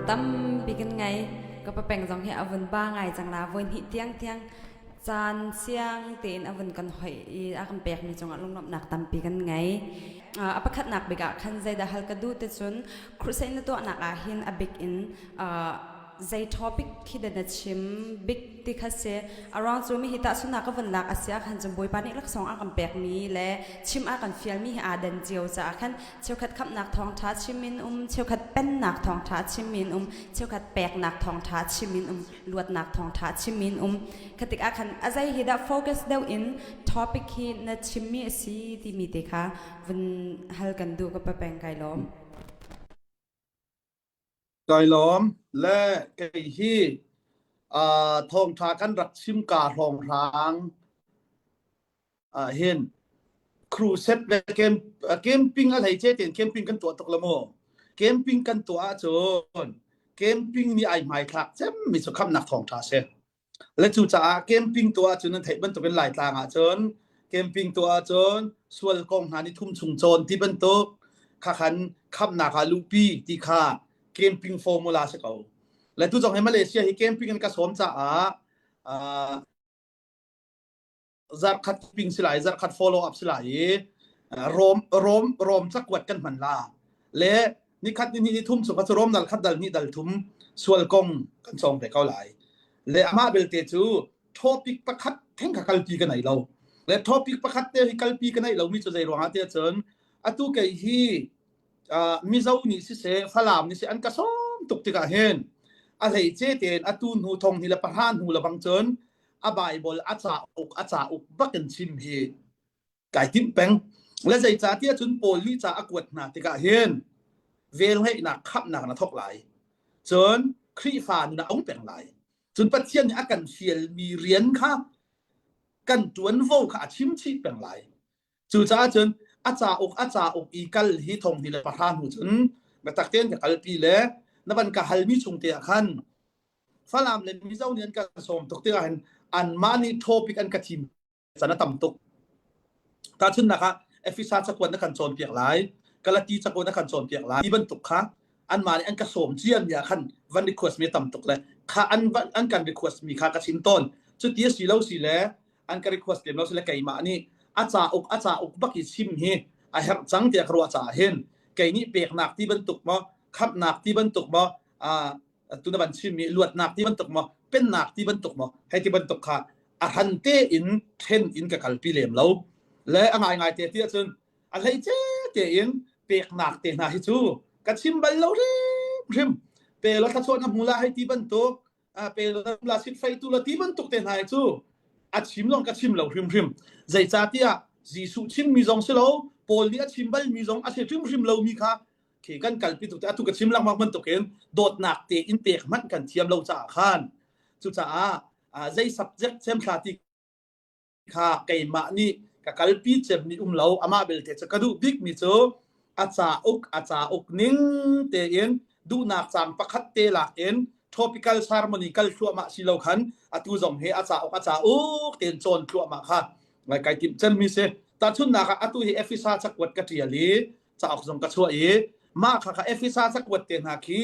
tampi kan ngei. Ka papeng zong hi a vun ba ngai cang la voi hnih tiang tiang caan siang tein a vun kan hoih i a kan pekmi cungah lunglawmhnak tampi kan ngei. A pakhatnak bik ah khan zeidah hal ka duh ti cun crusade na tuahnak ah hin a bik in zei topic khi dah na chim bik ti kha si aruang cu mi hi tahchunhnak ka vun lak a si ah khan cun Bawipa nih laksawng a kan pekmi le chim a kan fialmi hi aa dan cio caah khan cheukhat khamhnak thawngṭha chim in um cheukhat pennak thawngṭha chim in um cheukhat peknak thawngṭha chim in um luatnak thawngṭha chim in um khatik ah khan a zei hi dah focus deuh in topic hi na chimmi a si timi te kha vun hal kan duh ka peng kai lawm. Kai lawm le kei hi thawngṭha kan rak chim ka hrawnghrang ah hin crusade le camp, camping a hlei ce tein camping kan tuah tuk la mu. Camping kan tuah ahcun camping nih ai hmaithlak cemmi cu khamhnak thawngṭha si. Le cucaah camping tuah ahcun nan theih bantukin Laitlang ahcun camping tuah ahcun sual kong hna ni thum chung cawn ti bantuk kha khan khamnak ah luhpi ti kha camping formula si ko. Le tu zong hi Malaysia hi camping in ka sawm caah uh, zarkhat ping si lai zarkhat follow up si lai i rom rom rom cakuat kan hman la le nikhat ni ni thum chung cu rom dal khat dal ni dal thum sual kong kan song ve ko lai le amah belte cu topic pakhat theng kha kalpi ka nei lo le topic pakhat te hi kalpi ka nei lo mi cu zei ruangah te cun atu kei hi Mizo nih siseh Falam nih siseh an ka sawm tuk tikah hin a hleice tein atu hnu thong hi le pahra hnu le bang cun a Bible a cauk a cauk bakin chim hi kai timh peng le zeicahtiah cun Paul nih ca a kuat hna tikah hin velngeihnak khamhnak na thawk lai cun Khrihfa nun a ung peng lai cun Pathian nih a kan fialmi rian kha kan ṭuanvo kha a chim chih peng lai Cucaah cun a cauk a cauk i kal hi thong hnih le pahra hnu cun biatak tein ka kalpi le na van ka halmi chung te ah khan Falam le Mizo nih an kan sawm tuk tikah hin anmah nih topic an ka thim can a tam tuk. Tahchunhnak ah Efesa cakuat na kan cawnpiak lai, Galati cakuat na kan cawnpiak lai, ti bantuk kha anmah nih an ka sawm ciami ah khan van request mi tam tuk le kha an an kan request mi kha ka chim tawn. Cuti a si lo si le an ka request lem lo sile keimah nih a cauk a cauk bak i chim hi a herh cang tiah ka ruah caah hin kei nih peknak ti bantuk maw khamhnak ti bantuk maw tu na van chimmi luatnak ti bantuk maw pennak ti bantuk maw hei ti bantuk kha a hran tein then in ka kalpi lem lo le a ngaingai te ti ahcun a hleice tein peknak te hna hi cu ka chim bal lo hrimhrim pe lo thlachuah na hmu la hei ti bantuk pe la sit fei tu la ti bantuk te hna cu a chim zong ka chim lo hrimhrim zeicahtiah Jesuh chimmi zong si lo Paul nih a chim balmi zong a si hrimhrim lomi kha khi kan kalpi tuk atu ka chim lengmang bantukin dawtnak te in pek hmanh kan thiam lo caah khan cucaah zei subject cem thla ti kha keimah nih ka kalpi cemmi um lo amah belte cu ka duh bikmi cu a cauk a cauk ning tein duhnak cang pakhat te lak in topical sermon kal thluahmah si lo khan atu zong hi a cauk a cauk tein cawn thluahmah kha ngai kai timh cemmi si tahchunhnak ah atu hi Efesa cakuat ka tial i cauk zong ka chuah i mah kha kha Efesa cakuat te hna khi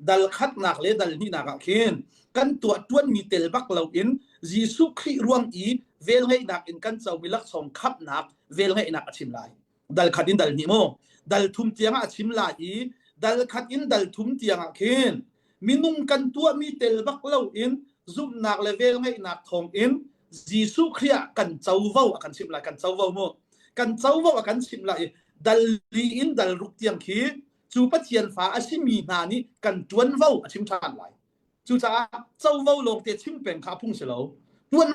dal khatnak le dal hnihnak ah khin kan tuah ṭuanmi tel bak loin Jesuh Khrih ruang i velngeihnak in kan comi laksawng khamhnak velngeihnak a chim lai. Dal khat in dal hnih mu. Dal thum tiangah a chim lai i dal khat in dal thum tiangah khin minung kan tuahmi tel bak loin zumhnak le velngeihnak thawngin Jesuh Khrih ah kan covo a kan chimh lai kan covo mu kan covo a kan chimh lai i dal li in dal ruk tiang khi cu Pathian fa a simi hna nih kan ṭuanvo a chim ṭhan lai cucaah covo lawngte chim peng kha a phung si lo ṭuan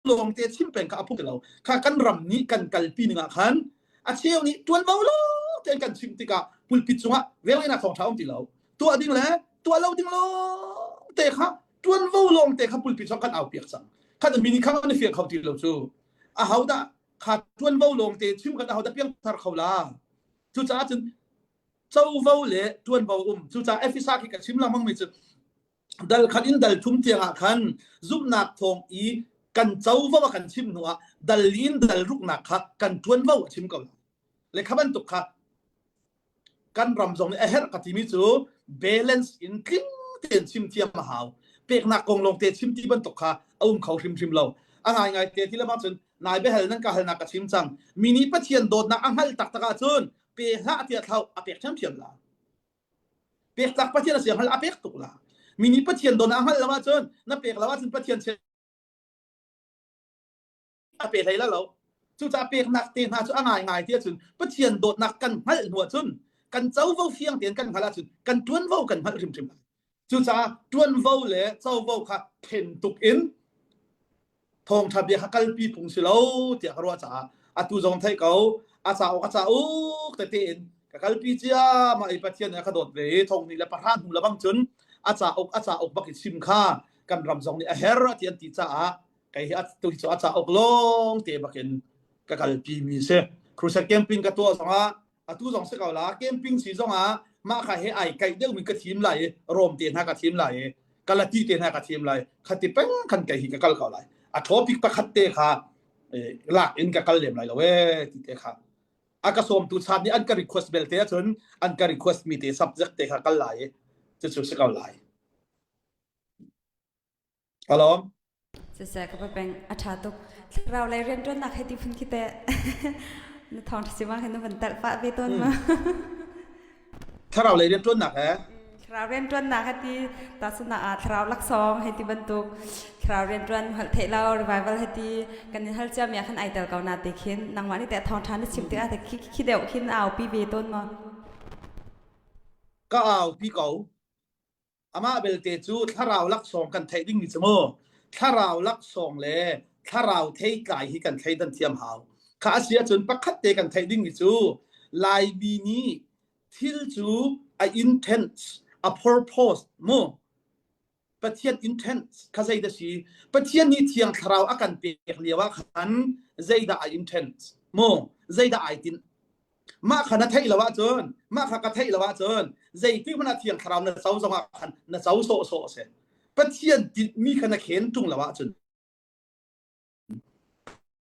lawngte chim peng kha a phung si lo kha kan ram nih kan kalpi ning ah khan a cheu nih ṭuanvo lawngte an kan chimh tikah pulpit cungah velngeihnak thawngṭha um ti lo tuah ding le tuah lo ding lawngte kha ṭuanvo lawngte kha pulpit zong kan aupiak cang khan mi nih kha an i fiang kho ti lo cu ahodah kha ṭuanvo lawngte chim kan ahodah piangthar kho la cucaah cun covo le ṭuanvo um cucaah Efesa khi ka chim lengmang mi cu dal khat in dal thum tiang ah khan zumhnak thawng i kan covo a kan chim hnu ah dal in dal ruknak kha kan ṭuanvo a chim ko le kha bantuk kha kan ram zong nih a herh ka timi cu. Balance in tling tein chim thiam a hau. Peknak kong lawng te chim ti bantuk kha a um kho hrimhrim lo. A ngaingai te ti le bang cun nai biahal nan ka halnak ka chim cang. Mi nih Pathian dawtnak a hngalh taktak ahcun pe hlah tiah thlauh a pek ṭhiamṭhiam la. Pek tlak Pathian a si hngalh a pek tuk la. Mi nih Pathian dawtnak a hngalh lo ahcun na pek lo ahcun Pathian a pe hlei la lo. Cucaah peknak te hna cu a ngaingai ti ahcun Pathian dawtnak kan hngalh hnu ahcun kan covo fiang tein kan hngalh ahcun kan ṭuanvo kan hngalh hrimhrim lai. Cucaah ṭuanvo le covo kha then tuk in thawngṭha bia kha kalpi phung si lo tiah ka ruah caah atu zong theih ko a cauk a cauk tete in ka kalpi cia mah i Pathian nih a ka dawt ve i thong ni le pahra hnu lebang cun a cauk a cauk bak i chim kha kan ram zong nih a her ti an ti caah kei hi atu hi cu a cauk lawng te bakin ka kalpi mi si crusade camping ka tuah zongah atu zong si ko la camping si zongah mah kha he ai kaih deuh mi ka thim lai i rom te hna ka thim lai i kalati te hna ka thim lai khati peng khan kei hi ka kal ko lai a topic pakhat te kha lak in ka kal lem lai lo e ti te kha a ka sawmtu chan nih an ka request belte ahcun an ka request mi te subject te kha kal lai i cucu si ko lai Alawm. Siseh ka peng a ṭha tuk. Thlarau lei rianṭuannak he ti phun khi teh na thawng ṭha si ma khin na van telh pah ve tawn ma? Thlarau lei rianṭuannak he? Thlarau rianṭuannak he ti tahchunhnak ah thlarau laksawng hei ti bantuk thlarau rianṭuan holh theih lo revival he ti kan in hal ciami ah khan ai tel ko na te khin nangmah nih teh thawngṭha na chim tikah teh khi khi deuh khin au pi ve tawn ma? Ka au pi ko. Amah belte cu thlarau laksawng kan theih dingmi cu mu thlarau laksawng le thlarau theitlai hi kan thleidan thiam hau. Kha a si ahcun pakhat te kan theih dingmi cu Laimi nih thil cu a intent, a purpose mu Pathian intent kha zeidah si? Pathian nih Thiang Thlarau a kan pek lio ah khan zeidah a intent mu zeidah ai tinh Mah kha na theih lo ahcun, mah kha ka theih lo ahcun, zeitik hmanh ah Thiang Thlarau na co zongah khan na co sawhsawh a si. Pathian tinhmi kha na khen ṭung lo ahcun.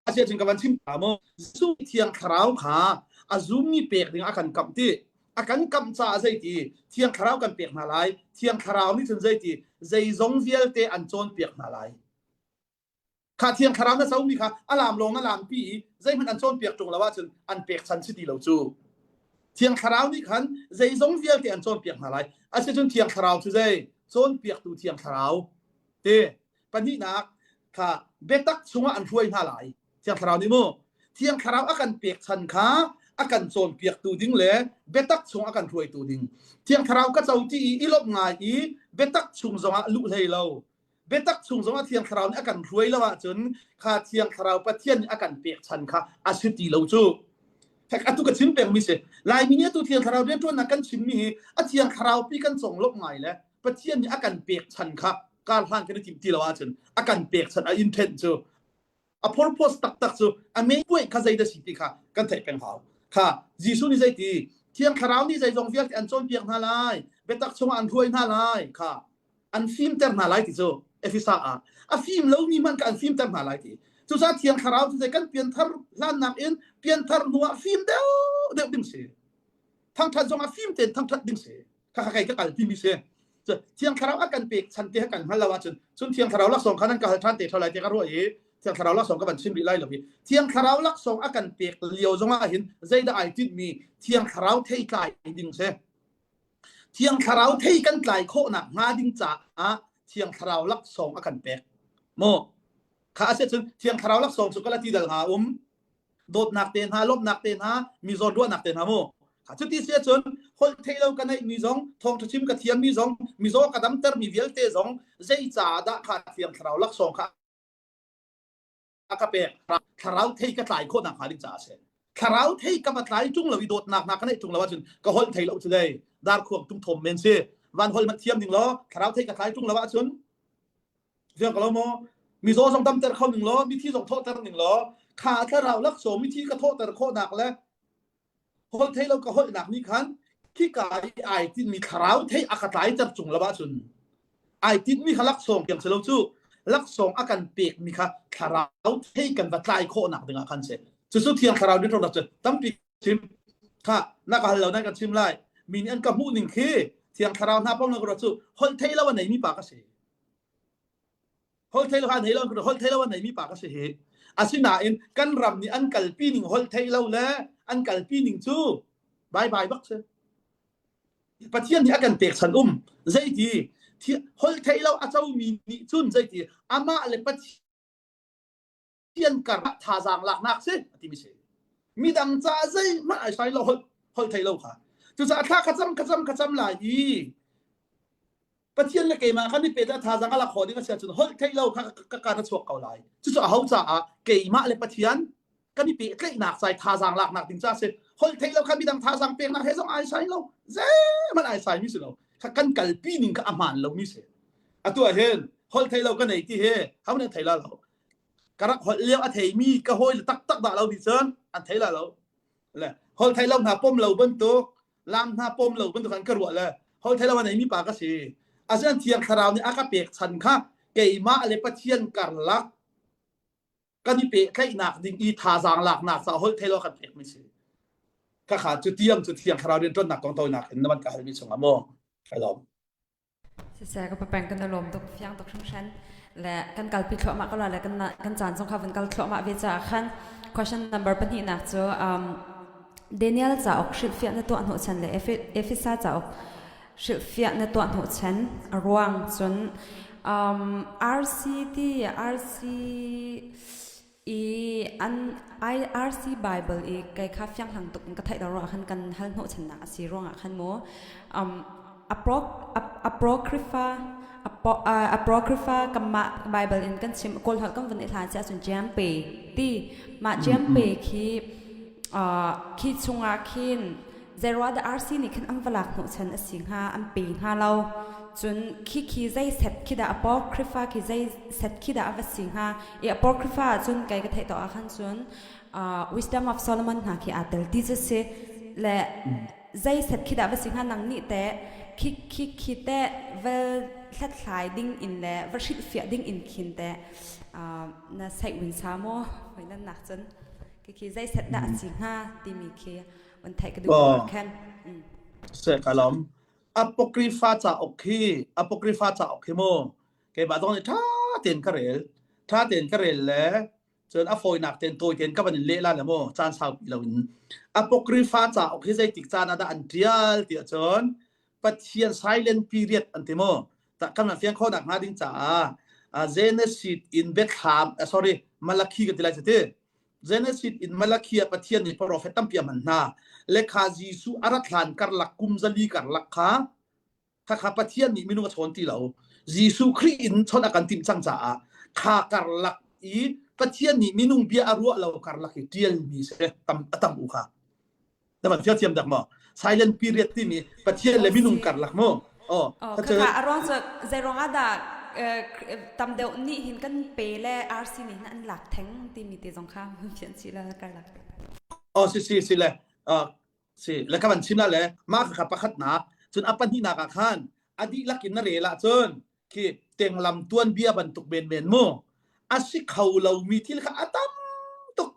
Asiahcun ka van chim ta mu. Jesuh Thiang Thlarau kha a zummi pek ding a kan kamh ti. A kan kamh caah zeiti Thiang Thlarau kan pek hna lai. Thiang Thlarau nih cun zeiti zeizong vialte an cawnpiak hna lai. Kha Thiang Thlarau na comi kha a lam lawng na lampi i zeihmanh an cawnpiak ṭung lo ahcun an pekchan si ti lo cu. Thiang Thlarau nih khan zeizong vialte an cawnpiak hna lai. Asicun Thiang Thlarau cu zei? Cawnpiaktu Thiang Thlarau. Ti. Pahnihnak kha biatak chungah an hruai hna lai. Thiang Thlarau nih mu. Thiang Thlarau a kan pekchan kha a kan cawnpiaktu ding le biatak chung a kan hruaitu ding. Thiang Thlarau ka co ti i i lawmh ngai i biatak chung zongah luh hlei lo. Biatak chung zongah Thiang Thlarau nih a kan hruai lo ahcun kha Thiang Thlarau Pathian nih a kan pek chan kha a si ti lo cu. Hek atu ka chim pengmi si. Laimi nih atu Thiang Thlarau rianṭuannak kan chimmi hi a Thiang Thlarau pi kan conglawmh ngai le Pathian nih a kan pek chan kha kar hlan kan i timh ti lo ahcun a kan pek chan a intent cu a purpose taktak cu a main point kha zeidah si ti kha kan theih peng hau. Kha Jesuh nih zeiti Thiang Thlarau nih zeizong vialte an cawnpiak hna lai, biatak chungah an hruai hna lai kha an fimter hna lai ti cu Efesa ah a fim lomi hmanh kha an fimter hna lai ti cucaah Thiang Thlarau cu zei kan pianthar hlannak in pianthar hnu ah fim deuh deuh ding si thangthat zong ah fim tein thangthat ding si kha kha kei ka kal timi si Thiang Thlarau a kan pek chan te kan hngal lo ahcun cun Thiang Thlarau laksawng kha nan ka hal ṭhan te ṭhao lai te ka ruah i Thiang Thlarau laksawng ka van chim rih lai lo hi Thiang Thlarau laksawng a kan pek lio zong ah hin zeidah ai tinhmi Thiang Thlarau theitlai ding si Thiang Thlarau thei kan tlai khawhnak hnga ding caah Thiang Thlarau laksawng a kan pek. Maw? Kha a si cun Thiang Thlarau laksawng cu kala ti dal hnga um. Dawtnak te hna, lawmhnak te hna, mi zawn ruahnak te hna mu. Kha cuti si ahcun holh theih lo ka neih mi zong, thawngṭha chim ka thiam mi zong, mizaw ka damter mi vialte zong zei caah dah kha Thiang Thlarau laksawng kha a ka pek thlarau thei ka tlai khawh nakhnga ding caah a si thlarau thei ka va tlai ṭung lo i dawtnak hna ka neih ṭung lo ahcun ka holh thei lo cu dei darkhuang tung thom men si van holh hmanh thiam ning law thlarau thei ka tlai ṭung lo ahcun fiang ko lo maw mizaw zong damter kho ning law mithi zong thawhter ning law kha thlarau laksawng mithi ka thawhter khawhnak le holh thei lo ka holhnak nih khan khika i ai tinhmi thlarau thei a ka tlaiter cung lo ahcun ai tinhmi kha laksawng tiang si lo cu laksawng a kan pekmi kha thlarau thei kan va tlai khawhnak dingah khan si cucu thiang thlarau nih rak cu tampi chim kha na ka hal lo nan kan chim lai mi nih an ka hmuh ning khi. Thiang Thlarau hna pom lo ka ruat cu holh thei lo a neimi pa ka si. Holh thei lo kha nei lo holh thei lo a neimi pa ka si hi. Asinain kan ram nih an kalpi ning holh thei lo le an kalpi ning cu bye bye bak si. Pathian nih a kan pek chan um zeiti holh thei lo a comi nih cun zeiti amah le Pathian Pathian kar ah thazaang laknak si a timi si. Midang ca zeihmanh ai sai lo holh holh thei lo kha. Cucaah thla kha cam kha cam kha cam lai i Pathian le keimah kan i pet ah thazaang a lak khawh ding a si ahcun holh theih lo kha ka ka na chuak ko lai. Cucu aho caah keimah le Pathian kan i pehtlaihnak cai thazaang laknak ding ca si. Holh theih lo kha midang thazaang peknak he zong ai sai lo. Zeihmanh ai sai mi si lo. Kha kan kalpi ning kha a hmaan lo mi si. Atu ah hin holh thei lo ka nei ti hi ho nih thei la lo. Ka rak holh lio a theimi ka hawi le taktak dah lo nih cun an thei la lo. Le holh thei lo hna pom lo bantuk, lam hna pom lo bantuk an ka ruah le holh thei lo a neimi pa ka si. Asinain Thiang Thlarau nih a ka pek chan kha keimah le Pathian karlak kan i pehtlaihnak ding i thazaang laknak caah holh thei lo a kan pekmi si. Khakha cu tiang cu Thiang Thlarau rianṭuannak kong tawinak in na van ka halmi chungah maw ka lawm. Siseh ka peng kan i lawm tuk fiang tuk hringhran le kan kalpi thluahmah ko la le kan kan caan zong kha van kal thluahmah ve caah khan question number pahnihnak cu um, Daniel cauk hrilhfiah na tuah hnawhchan le Efesa cauk hrilhfiah na tuah hnawhchan a ruang cun um, RCT RC I an IRC Bible i kei kha fianghlang tuk in ka theih lo ruangah khan kan hal hnawhchannak a si ruangah khan mu um, apocrypha apocrypha kanmah Bible in kan chim kawl holh kan vun i hlan si ahcun Jiampe ti mah Jiampe khi uh, khi chungah khin Zeiruah dah RC nih khin an va lak hnawhchan a si hnga, an pe hnga lo. Cun khi khi zei set khi dah apocrypha khi zei set khi dah a va si hnga. I apocrypha ahcun kei ka theih tawk ah khan cun uh, Wisdom of Solomon hna khi aa tel ti cu si. Le zei set khi dah va si hnga nang nih teh khi khi khi teh va hlathlai ding in le va hrilhfiah ding in khin teh uh, na saih win sa maw hoi nan nak cun khi khi zei set dah a si hnga timi khi on theih ka duh Oh. khan. Se ka lawm. Apocrypha cauk hi Apocrypha cauk hi mu keimah zong nih ṭha tein ka rel. Ṭha tein ka rel le cun a fawinak tein tawi tein ka van in leh la le mu caan saupi loin. Apocrypha cauk hi zeitik caan ah dah an ṭial tiah cun Pathian silent period an ti mu. Ta kan fiang khawhnak hnga ding caah Genesis in Biathlam sorry Malakhi ka ti lai ti. Genesis in Malachi ah Pathian nih profet tampi a hman hna. Lekha Jesuh a rat hlan karlak kum zali karlak kha khakha Pathian nih minung a chawn ti lo. Jesuh Khrih in chawnh a kan timh cang caah kha karlak i Pathian nih minung bia a ruah lo karlak i ṭialmi si tam a tam u kha. Na van fial thiam dak maw? Silent period timi Pathian le minung karlak mu. Oh, Oh, khakha a ruang cu zei ruang ah dah tam deuh nih hin kan pe le RC nih hin an lak theng timi te zong kha fian si la karlak. Oh, si si si le si le ka van chim la le mah kha pakhatnak cun a pahnihnak ah khan a dihlak in na rel ahcun khi tenglam tuanbia bantuk men men mu a si kho lomi thil kha a tam tuk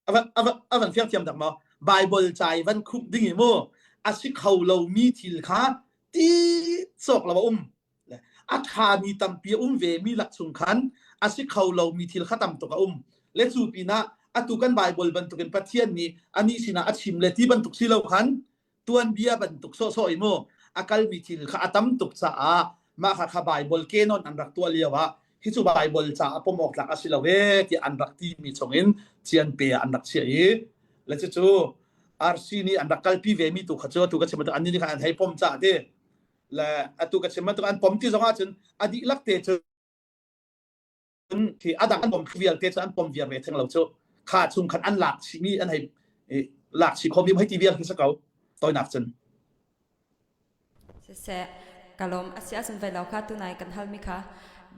a van fiang thiam dak maw Bible ca i van khup ding i mu a si kho lomi thil kha ti cawk lo a um a ṭhami tampi a um ve mi lak chung khan a si kho lomi thil kha tam tuk a um le cu pinah atu kan Bible bantukin Pathian nih anih sinah a chim le ti bantuk si lo khan tuanbia bantuk sawhsawh i mu a kalmi thil kha a tam tuk caah mah kha kha Bible canon an rak tuah lio ah hi cu Bible caah pom awk tlak a si lo e tiah an rak timi chungin cianpe ah an rak chiah i le cucu RC nih an rak kalpi ve mi tu kha cu atu ka chim bantuk an nih kha an hei pom caah ti le atu ka chim bantuk an pom ti zong ahcun a dihlak te cu khi a dang an pom vialte cu an pom viar ve theng lo cu kha chung khan an lak chihmi an hei lak chih khomi hei ti vial khi si ko toinak cun Siseh kalom a si ahcun vai lo kha tunai kan halmi kha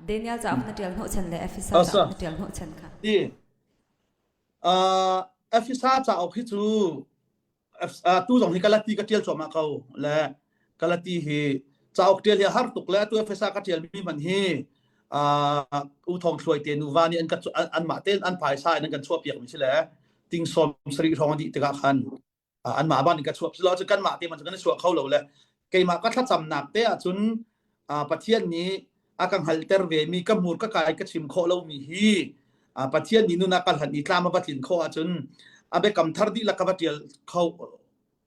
Daniel cauk na ṭial hnawhchan le Efesa cauk na ṭial hnawhchan kha ti Efesa cauk hi cu tu zong hi Galati ka ṭial cuahmah ko le Galati hi cauk ṭial hi a har tuk le atu Efesa ka ṭialmi hmanh hi U Thawng Thluai te nuva nih an ka anmah tein an phaisa in an kan chuahpiak mi si le ting sawm sarih hrawng a dih tikah khan. Anmah ban in ka chuah lo cu kanmah te man cu kan i chuah kho lo le keimah ka thlacamnak te ahcun Pathian nih a ka hngalter ve mi ka hmur ka kai ka chim khawh lomi hi Pathian nih nun a ka hlanh i tlam a va tlin khawh ahcun a biakam thar dihlak ka va ṭial kho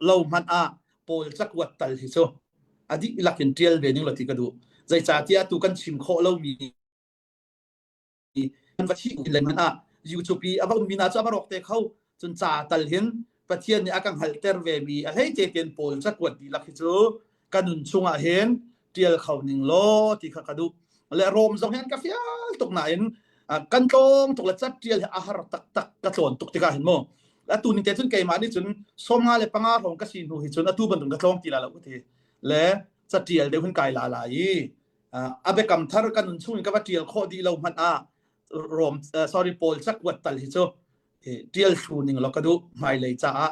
lo hmanh ah Paul cakuat tal hi cu a dihlak in ṭial ve ning lo ti ka duh. Zeicahtiah tu kan chim khawh lomi kan va thih le hmanh ah YouTube i a va ummi hna cu a va rawk te kho. Cun ca tal hin Pathian nih a ka hngalhter ve mi a hleice tein Paul cakuat dihlak hi cu ka nun chungah hin ṭial kho ning law ti kha ka duh. Le Rom zong hi an ka fial tuk nain kan tlawng tuk le catṭial hi a har taktak ka tlawn tuk tikah hin mu atu ning te cun keimah nih cun 55 hrawng ka si hnu hi cun atu bantuk ka tlawng ti la lo ka ti le caṭial deuh hin kai la la i a biakam thar kan nun chung in ka va ṭial khawh dih lo hmanh ah Rom sorry Paul cakuat tal hi cu ṭial thlu ning law ka duh hmailei caah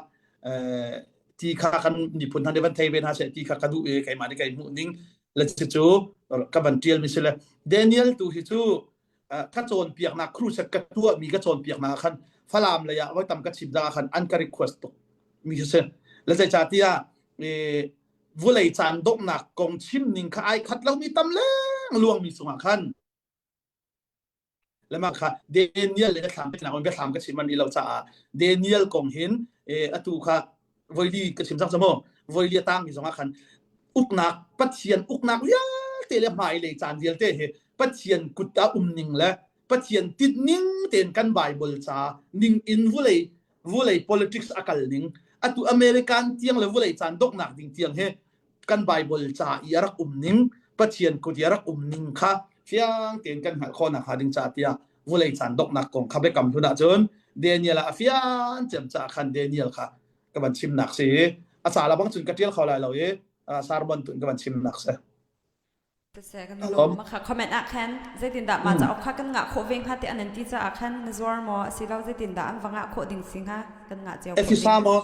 ti kha kan miphun hna nih van thei ve hna seh ti kha ka duh i keimah nih kai hmuh ning le cu ka van ṭial mi si le Daniel tu hi cu ka cawnpiaknak crusade ka tuahmi ka cawnpiaknak ah khan Falam lei ah voi tam ka chim caah khan an ka request tuk mi si le zeicahtiah vulei caan donghnak kong chim ning kha ai khat lomi tam leng luangmi cungah khan le mah kha Daniel le thlam ka biathlam ka chim an i lo caah Daniel kong hin atu kha voili ka chim cang mu voili a tangmi zongah khan uknak Pathian uknak vialte le hmailei caan vialte hi Pathian kut ah um ning le Pathian tit ning tein kan Bible ca ning in vulei vulei politics a kal ning atu American tiang le vulei caan donghnak ding tiang hi kan Bible ca i a rak um ning Pathian kut i a rak um ning kha fiang tein kan hngalh khawh nakhnga ding ca tiah vulei caan donghnak kong kha biakam hlun ahcun Daniel ah a fian cem caah khan Daniel kha ka van chimnak si a ca la bang cun ka ṭial kho lai lo i sermon tun ka van chimnak si. Siseh kan lawm kha comment ah khan zeitindah mah cauk kha kan ngah khawh ve hnga ti an an ti caah khan na zuar maw asilo zeitindah an va ngah khawh ding si hnga kan ngah cio khawh Efisa maw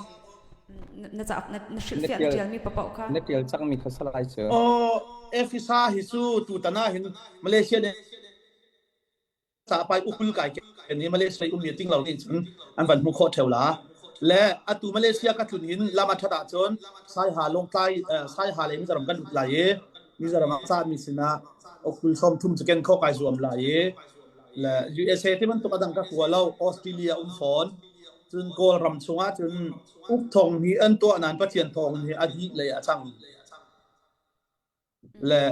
na cauk na na hrilhfiah na ṭialmi paoh kha na ṭial cangmi kha salai cu Oh Efisa hi cu tutan ah hin Malaysia nih Sapai ukul kai ken i Malaysia ummi ting lo nih cun an van hmuh khawh theo la. Le atu Malaysia ka tlun hin lam a that ahcun Saiha Lawngtlai Saiha le Mizoram kan lut lai i Mizoram ah cahmi sinah ukul 30 cu ken khawh kai zuam lai i le USA ti bantuk a dang ka kua lo Australia um fawn cun Kawlram chungah cun uk thong hi an tuah nain Pathian thawng hi a dih lei a cang. Le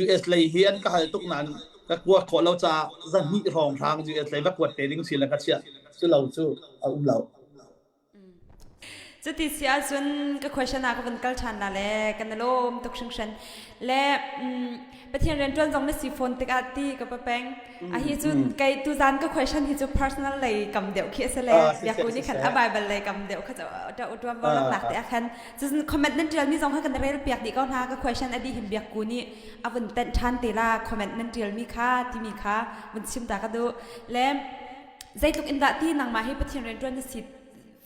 US lei hi an ka hal tuk nain ka kuat khawh lo caah zahnih hrawnghrang US lei va kuat te ding si le ka chiah cu lo cu a um lo. Cuti si ahcun ka question ah ka van kal ṭhan la le kan i lawm tuk hringhran. Le Pathian rianṭuan zong na si fawn tikah ti ka papeng. A hi cu kei tuzan ka question hi cu personal lei kam deuh khi a si le biakku nih khan a Bible lei kam deuh kha cu ṭuan vo nak te ah khan Cun comment nan ṭialmi zong kha kan rel piak dih ko hna. Ka question a dih hin biakku nih a vun tenh ṭhan te la comment nan ṭialmi kha timi kha vun chim ta ka duh. Le zeitluk in dah ti nangmah hi Pathian rianṭuan na si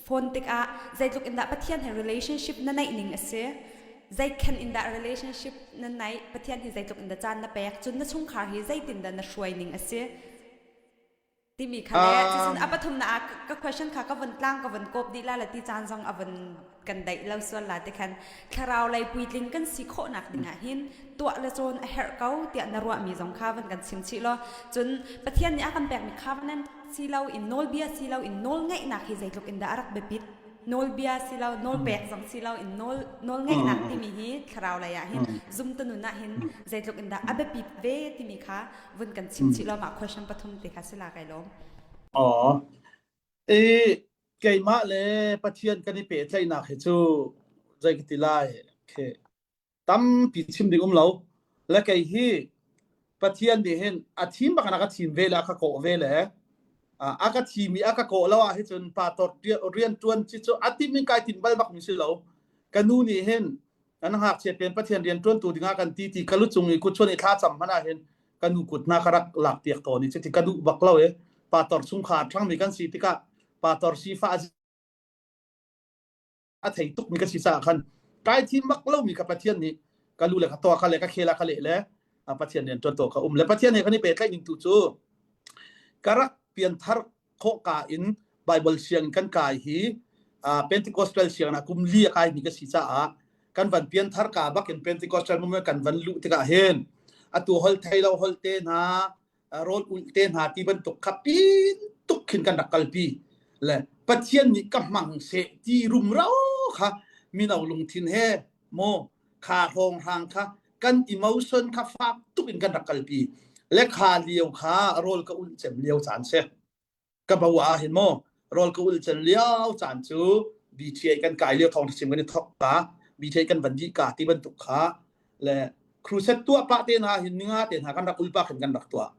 fawn tikah zeitluk in dah Pathian he relationship na neih ning a si? Zeikhen in dah relationship na neih? Pathian hi zeitluk in dah caan na pek? Cun na chungkhar hi zeitin dah na hruai ning a si? Timi kha le cucun a pathumnak ah ka question kha ka vun tlang ka vun kawp dih la le ti caan zong a vun kan daih lo sual la ti khan thlarau lei puitling kan si khawhnak dingah hin tuah le cawn a herh ko tiah na ruahmi zong kha van kan chim chih law cun Pathian nih a kan pekmi covenant si lo in nawlbia si lo in nawl ngeihnak hi zeitluk in dah a rak biapit nawlbia si lo nawl pek zong si lo in nawl nawl ngeihnak timi hi thlarau lei ah hin zumtu nun ah hin zeitluk in dah a biapit ve timi kha vun kan chim chih lo mah question pathum te kha si la kai lawm. Aw. E keimah le Pathian kan i pehtlaihnak hi cu zei ka ti lai khe tampi chim ding um lo le kei hi Pathian nih hin a thim bak in a ka thim ve le a ka kawh ve le a ka thim i a ka kawh lo ah hi cun pa tor rian tuan ci cu a tim in kai tin bal bak mi si lo ka nu nih hin kan ngakchia tein Pathian rian ṭuantu dingah kan ti ti ka lu cung i kut chuan i thla cam hmanh ah hin ka nu kut hna ka rak lak piak tawn i cuti ka duh bak lo i pastor chungkhar ṭhangmi kan si tikah pastor sifah a thei tukmi ka si caah khan kai thim bak lomi kha Pathian nih ka lu le ka taw kha le ka khel ah ka leh le Pathian rian ṭuan to ka um le Pathian he kan i pehtlaih ning tu cu ka rak pianthar khawh ka in Bible siang kan kai hi. Pentecostal sianginn ah kum li a kaimi ka si caah kan van pianthar ka bak in Pentecostal movement kan van luh tikah hin atu hol thei lo hol te hna rawl ulh te hna ti bantuk kha pin tuk khin kan rak kalpi le Pathian nih ka hmang seh ti rumro kha mino lungthin he maw kha hrawng hrang kha kan emotion kha fak tuk in kan rak kalpi le kha lio kha rawl ka ulh cem lio caan si. Ka bo ah hin maw rawl ka ul cen lio caan cu BTA kan kai lio thawng sim kan i thok ka BTA kan van dih ka ti bantuk kha le crusade tuah pah te hna hin ninga te hna kan rak ul pa khin kan rak tuah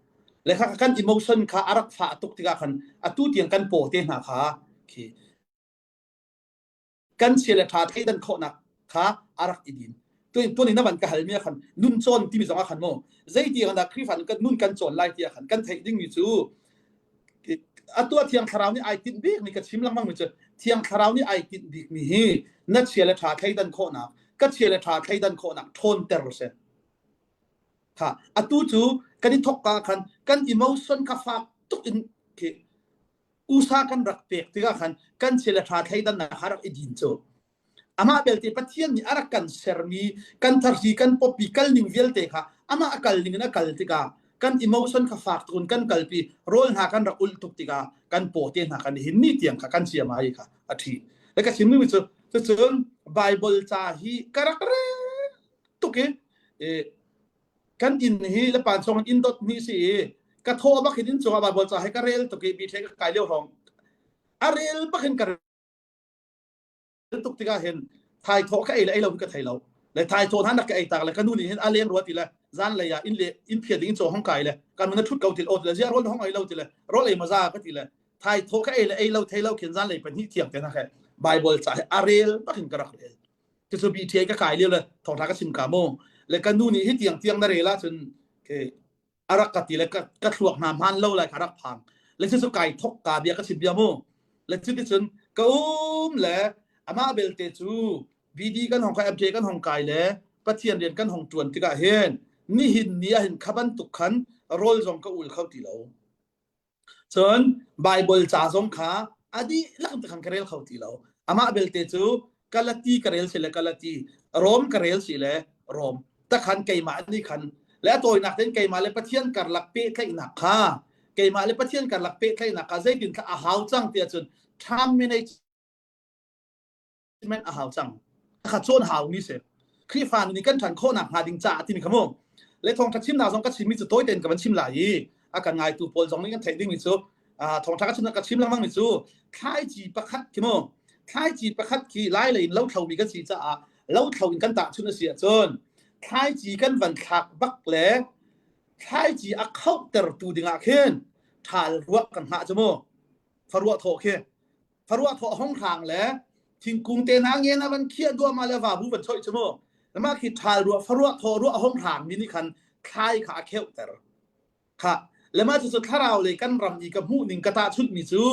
le kha kan emotion kha a rak fah tuk tikah khan atu tiang kan paw te hna kha khi Kan chia le ṭha thleidan khawhnak kha a rak i din. Tuan in na van ka halmi ah khan nun cawn timi zong ah khan maw zeitiang dah Khrihfa kan nun kan cawn lai ti ah khan kan theih dingmi cu atu ah Thiang Thlarau nih ai tinh bikmi ka chim lengmang mi cu Thiang Thlarau nih ai tinh bikmi hi na chia le ṭha thleidan khawhnak ka chia le ṭha thleidan khawhnak ṭhawnter seh. Kha atu cu kan i thok ka khan kan emotion kha fak tuk in khi USA kan rak pek tikah khan kan chia le ṭha thleidannak kha rak i din cu. Amah belte Pathian nih a rak kan sermi kan tharhi kan popi kalning vialte kha amah a kal ning in a kal tikah kan emotion kha fak tuk in kan kalpi rawl hna kan rak ulh tuk tikah kan paw te hna kan hin ni tiang kha kan chia mai kha a ṭhi. Le ka chimmi cu cucun Bible ca hi ka rak rel tuk i kan inn hi le pan song inn dot ni si i ka thaw bak hin inn cungah Bible ca he ka rel tuk i bi the ka kai lio hrawng a rel bak hin ka rel tuk tikah hin thai thaw ka ei le ei lo ka thei lo le thai thaw hna nak ka ei tak le ka nu nih hin a leng rua ti le zan lei ah inn le inn phiat ding in chaw hong kai le kan mun thut ko til o ti le zia rol hong ei lo ti le rol ei maza ka ti le thai thaw ka ei le ei lo thei lo khin zan lei pahnih thiang te na he Bible ca he a rel bak hin ka rak rel Cucu BTA ka kai lio le thawngtha ka chim ka mu. Le ka nu nih hi tiang tiang na rel ahcun ke a rak ka ti le ka, ka thluak hna hmaan lo lai ka rak phang. Le cucu kai thok ka bia ka chim bia mu. Le cuticun ka um le amah belte cu BD kan hong kai MJ kan hong kai le Pathian rian kan hong tuan tikah hin nihin ni ah hin kha bantuk khan rawl zong ka ul kho ti lo. Cun Baibal ca zong kha a dihlak te khan ka rel kho ti lo. Amah belte cu Galati ka rel si le Galati, Rom ka rel si le Rom. Takhan keimah nih khan le a tawinak tein keimah le Pathian karlak pehtlaihnak kha keimah le Pathian karlak pehtlaihnak kha zeitin kha a hau cang tiah cun time management a hau cang kha cawn hau mi si Khrihfa nih kan ṭhan khawhnak hnga ding caah timi kha mu le thawngṭha chimnak zong ka chimmi cu tawi tein ka van chim lai i a kan ngaitu pawl zong nih kan theih dingmi cu thawngṭha ka chim ka chim lengmang mi cu thlaici pakhat khi mu thlaici pakhat khi lai lei in lothlo mi kan si caah lothlo in kan tahchun a si ahcun thlaici kan van thlak bak le thlaici a khohtertu dingah khin ṭhal ruah kan hngah cu mu faruah thawh khi faruah thawh hong hrang le thingkung te hna ngen a van khiah duahmah le vabu van choih cu mu mah khi ṭhal ruah faruah thawh ruah hong hrang mi nih khan thlai kha a kheuhter kha le mah cu thlarau lei kan ram i ka hmuh ning ka tahchunh mi cu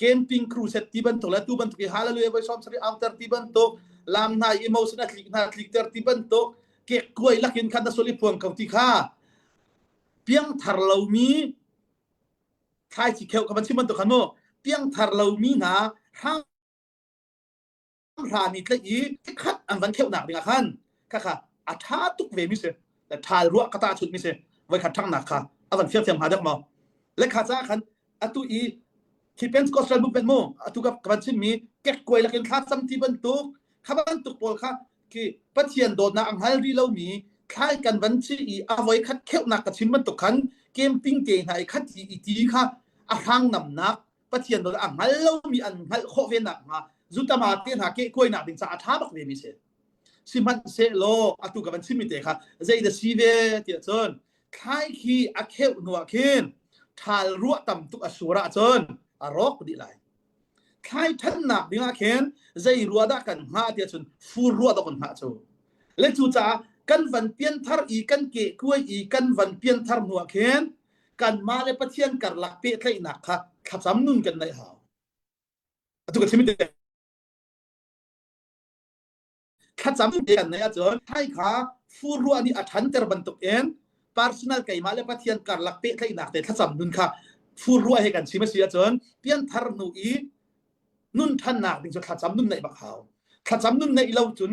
camping crusade ti bantuk le tu bantuk i hallelujah voi sawm sarih auter ti bantuk lam hna i emotion a tlik hna tlikter ti bantuk kek kuai lakin khan na sol i phuang ko ti kha piangthar lomi thlaici kheuh ka van chim bantuk khan mu piangthar lomi hna hramhrami tlaih i khat an van kheuhnak ding ah khan kha kha a ṭha tuk ve mi si le ṭhal ruah ka tahchunh mi si voi khat ṭhangnak kha a van fiangfiang hnga dek maw le kha ca khan atu i khi Pentecostal movement mu atu ka van chim mi kekkuai lakin thla cam ti bantuk kha bantuk pawl kha khi Pathian dawtnak a hngal rih lomi thlai kan van ci i a voi khat kheuhnak ka chim bantuk khan camping te hna i khat i i ti kha a hrang namnak Pathian dawt a hngal lomi an hngalh khawh ve nak hnga zutama te hna ke kuainak ding ca a ṭha bak ve mi si sihmanhsehlaw atu ka van chimmi te kha zei da si ve tiah cun thlai khi a kheuh hnu ah khin ṭhal ruah tam tuk a sur ahcun a rawk dih lai Thlai ṭhannak dingah khin zei ruah dah kan hngah tiah cun fur ruah dah kan hngah cu. Le cucaah kan van pianthar i kan kehkuai i kan van pianthar hnuah khin kanmah le Pathian karlak pehtlaihnak kha thlacam nun kan neih hau. Atu ka chim te thlacam te kan neih ahcun thlai kha fur ruah nih a ṭhanter bantuk in personal keimah le Pathian karlak pehtlaihnak te thlacam nun kha fur ruah he kan chim a si ahcun pianthar hnu i Nun ṭhannak ding cu thlacam nun neih bak hau. Thlacam nun neih lo cun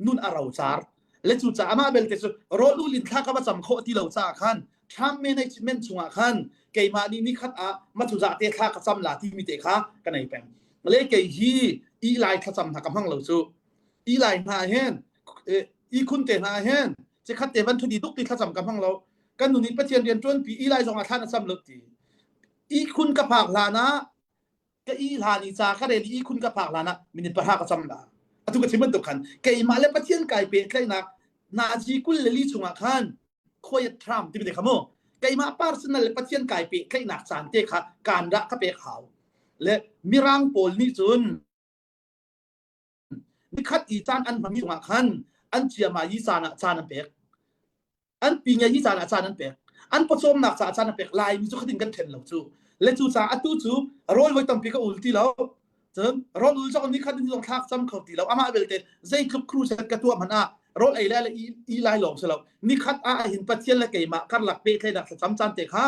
nun a rocar. Le cu caah amah belte cu rawl ul in thla ka va cam khawh ti lo caah khan time management chungah khan keimah nih nikhat ah macu zah te thla ka cam la timi te kha ka nei peng. Le kei hi i lai thlacam hna ka hmang lo cu. I lai hna hin i khun te hna hin cikhat te van thudi tuk ti thlacam ka hmang lo. Kan nun in Pathian rian ṭuan pi i lai zong ah thla na cam lo ti. I khun ka phak hlan ah ka i hlan i ca ka rel i khun ka phak hlan ah minute pahra ka cam la atu ka chim bantuk khan keimah le Pathian kai pehtlaihnak nazi 24 chungah khan quiet time timi te kha mu keimah personal le Pathian kai pehtlaihnak caan te kha kaan dah ka pek hau le mirang pawl nih cun nikhat i caan an hmangmi chungah khan an ciama yi caan ah caan an pek an pi nge hi caan ah caan an pek an pawcawmnak caah caan an pek laimi cu khatin kan ṭhen lo cu le cu caah atu cu rawl voi tampi ka ul ti lo cun rawl ul zong ni khat in zong thlak cam kho ti lo amah belte zeitluk crusade ka tuah hmanh ah rawl ei le le i lai lawng si lo nikhat ah hin Pathian le keimah karlak pehtlaihnak thlacam caan te kha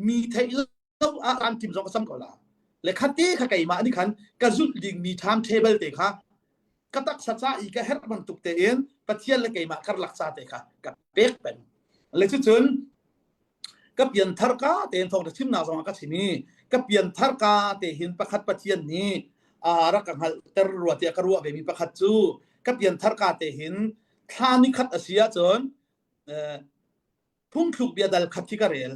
mi theih lo ah an tim zong ka cam ko la le khate kha keimah nih khan ka zulh ding mi time table te kha ka taksa ca i ka herh bantuk tein Pathian le keimah karlak ca te kha ka pek peng le cucun ka pianthar ka tein thawng chimnak zong ah ka chim i ka pianthar ka te hin pakhat Pathian nih a rak ka hngalhter rua tiah ka ruah ve mi pakhat cu ka pianthar ka te hin thla ni khat a si ahcun phungthluk bia dal khat khi ka rel